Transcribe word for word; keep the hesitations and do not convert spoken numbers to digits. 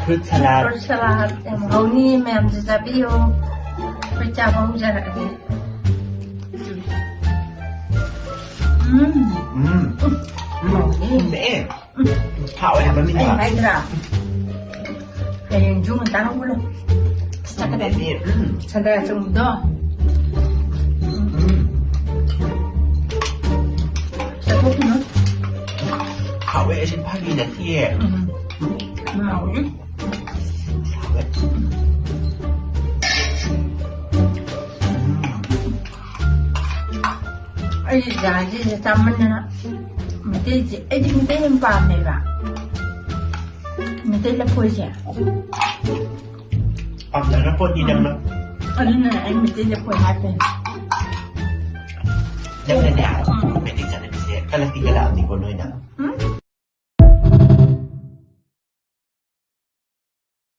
Fruit salad. Fruit salad. ꯌꯥꯝ ꯍꯥꯎꯅꯤ, ꯃꯌꯥꯝꯁꯨ ꯆꯥꯕꯤꯌꯨ꯫ ꯑꯩꯈꯣꯏ ꯆꯥꯕ ꯍꯧꯖꯔꯛꯑꯒꯦ꯫ ꯎꯝ꯫ ꯎꯝ꯫ ꯎꯝ꯫ ꯍꯥꯎꯅꯤ꯫ ꯎꯝ꯫ ꯍꯥꯎꯋꯦ ꯍꯥꯏꯕ ꯃꯤꯅ꯫ ꯑꯩ ꯍꯥꯏꯗ꯭ꯔꯥ? ꯍꯌꯦꯡꯁꯨ ꯉꯟꯇꯥ ꯍꯧꯒꯠꯂꯣ꯫ ꯆꯠꯀꯗꯕꯅꯤ꯫ ꯎꯝ꯫ ꯁꯟꯗꯥ ꯆꯣꯡꯕꯗꯣ꯫ ꯎꯝ꯫ ꯆꯠꯊꯣꯛꯈꯤꯅꯨ꯫ ꯍꯥꯎꯋꯦ, ꯑꯁꯤ ꯐꯥꯒꯤ ꯅꯠꯇꯤꯌꯦ꯫ ꯎꯝ꯫ ꯍꯥꯎꯋꯤ꯫ ꯍꯥꯎꯋꯦ꯫ ꯎꯝ꯫ ꯑꯩ ꯖꯥꯁꯤꯁꯦ ꯆꯥꯃꯟꯗꯅ ꯃꯩꯇꯩꯁꯦ, ꯑꯩꯗꯤ ꯃꯩꯇꯩ ꯌꯥꯝ ꯄꯥꯝꯃꯦꯕ꯫ ꯃꯩꯇꯩ ꯂꯐꯣꯏꯁꯦ꯫ ꯄꯥꯝꯖꯈ꯭ꯔ ꯄꯣꯠꯅꯤ ꯅꯪꯅ꯫ ꯑꯗꯨꯅꯅꯦ ꯑꯩ ꯃꯩꯇꯩ ꯂꯐꯣꯏ ꯍꯥꯞꯄꯦ꯫ ꯅꯪꯅꯅꯦ, ꯎꯝ꯫ ꯃꯩꯇꯩ ꯆꯠꯅꯕꯤꯁꯦ ꯀꯜꯂꯛꯇꯤ ꯀꯜꯂꯛꯑꯕꯅꯤꯀꯣ ꯅꯣꯏꯅ꯫ ꯎꯝ?